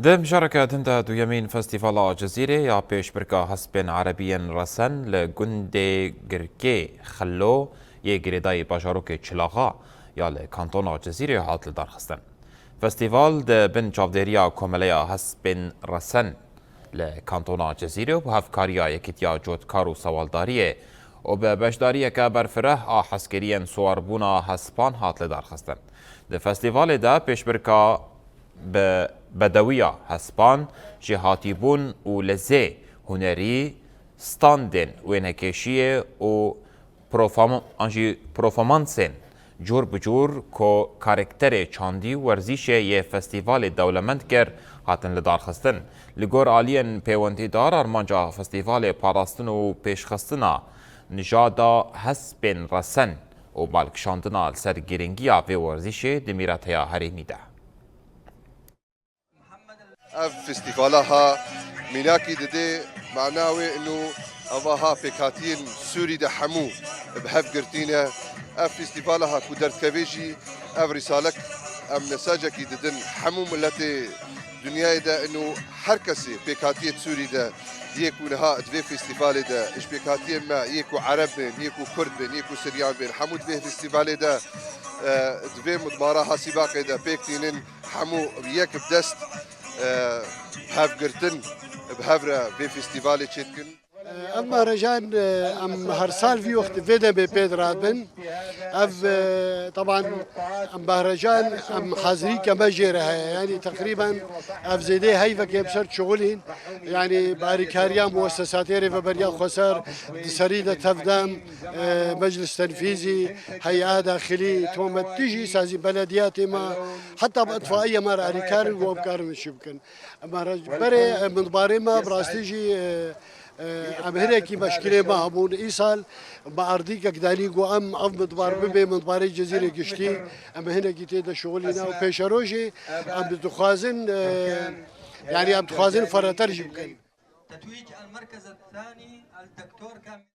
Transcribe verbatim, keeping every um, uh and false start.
Di mijareke din de duyemîn Festîvala Cizîrê ya pêşbirka hespên erebiyên resen li gundê Girkê Xelo yê girêdayî bajarokê Çilaxa ya li kantona Cizîrê hat lidarxistin. Festîval di bin çavdêriya Komeleya Hespên Resen li kantona Cizîrê û bi hevkariya Yekîtiya Cotkar û Sewaldariyê û bi beşdariyeke berfireh a hezkiriyên siwarbûna hespan hat lidarxistin. Di festîvalê de pêşbirka bi bedewiya hespan, jêhatîbûn û lezê hunerî, standên wênekêşiyê û profam-, an jî performansên cûr bi cûr ku karakterê çandî û werzîşê yê festîvalê dewlemend kir, hatin lidarxistin. Li gor aliyên pêwendîdar, armanca festîvalê parastin û pêşxistina nijada hespên resen û balkişandina li ser girîngiya vê werzîşê di mîreteya herêmî de. Ev festîvala ha mînakî didê mana wê ino eva ha pêkhatiyên Sûrî de hemû bi hev girtî ne. Ev festîvala ha ku derdkevê jî ev rîsalek em mesajekî didin hemû miletê dinyayê de ino her kesê pêkhatiyê Sûrî de yê ku niha di vê festîvalê de ji pêkhatiyên me yê ku Ereb bên, yê ku Kurd bên, yê ku Siryan bên hemû di vê festîvalê de, e, di vê midbara ha Sîbaqê de pêk tînin. Hemû yek bi dest, e, hevgirtin bi hev re vê festîvalê çêdikin. Ev mehrecan, e, em her sal vî wextî vê demê pê diradibin. Ev, e, teban em mehrecan em hazirî keme jê re heye. Yanî teqrîben ev zêdê heyvekê bi ser çixulîn. Yanî bi alîkariya muessesatê rêveberiya xweser di serî de tevdem, e, meclis tenfîzî, heya daxilî, tomet tijî sazî belediyatê me, heta bi itfaiye me re alîkar in ku em karin çi bikin. Em re berê, e, midbarê me bi rastî jî, e, e, em hinekî meşkilê me hebûn. Îsal me erdîkek danî ku em ev midbar bibe midbarê Cizîrê giştî. Em hinekî tê de şixulîne û pêşerojê em dixwazin, e, yanî em dixwazin ferreter jî bikin. تتويج المركز الثاني الدكتور كامل.